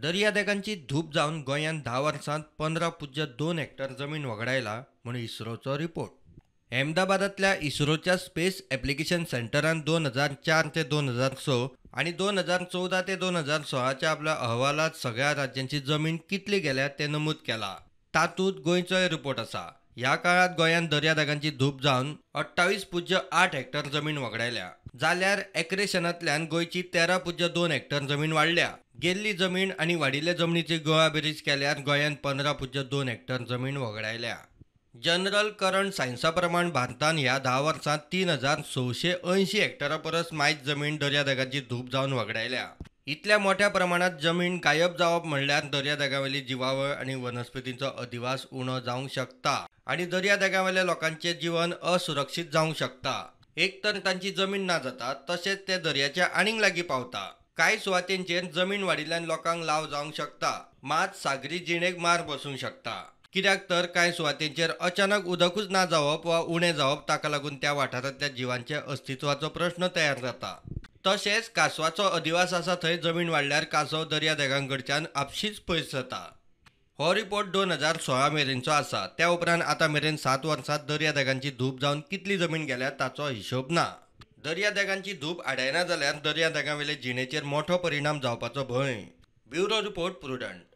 दर्यादेगांची धूप जावन गोंयांत 10 वर्सांत 15.2 हेक्टर जमीन वगडायला म्हूण इस्रोचो रिपोर्ट. अहमदाबादांतल्या इस्रोच्या स्पेस एप्लिकेशन सेंटरान 2004 ते 2006 आनी 2014 ते 2016च्या आपल्या अहवालांत सगळ्या राज्यांची जमीन कितली गेल्या तें नमूद केलां. तातूंत गोंयचोय रिपोर्ट आसा. ह्या काळांत गोंयांत दर्यादेगांची धूप जावन 28.8 हेक्टर जमीन वगडायल्या, जाल्यार एक्रेशनांतल्यान गोंयची 13.2 हेक्टर जमीन वाडल्या. गेल्ली जमीन आनी वाडिल्ले जमनीची गोवा बेरीज केल्यार गोंयांत 15.2 हेक्टर जमीन वगडायल्या. जनरल करंट सायन्सा प्रमाण भारतान ह्या 10 वर्सांत 3680 हेक्टरा परस मायज जमीन दर्यादेगांची धूप जावन वगडायल्या. इतल्या मोठ्या प्रमाणांत जमीन गायब जावप म्हणल्यार दर्यादेगांवेली जिवावळ आनी वनस्पतींचो अधिवास उणो जावंक शकता आनी दर्यादेगांवेल्या लोकांचें जीवन असुरक्षीत जावंक शकता. एक तर तांची जमीन ना जाता, तशेंच ते दर्याच्या आनीक लागीं पावता. कांय सुवातेंचेर जमीन वाडिल्ल्यान लोकांक लाव जावंक शकता, मात सागरी जिणेक मार बसूंक शकता. कित्याक तर कांय सुवातेंचेर अचानक उदकूच ना जावप वा उणें जावप ताका लागून त्या वाठारांतल्या जिवांच्या अस्तित्वाचो प्रश्न तयार जाता. तशेंच कांसवाचो अधिवास आसा थंय जमीन वाडल्यार कांसव दर्यादेगांकडच्यान आपशींच पयस जाता. हो रिपोर्ट 2016 मेरेनचो आसा. त्या उपरांत आतां मेरेन 7 वर्सांत दर्यादेगांची धूप जावन कितली जमीन गेल्या ताचो हिशोब ना. दर्यादेगांची धूप आडायना जाल्यार दर्यादेगांवेले जिणेचेर मोठो परिणाम जावपाचो भंय. Bureau report, Prudent.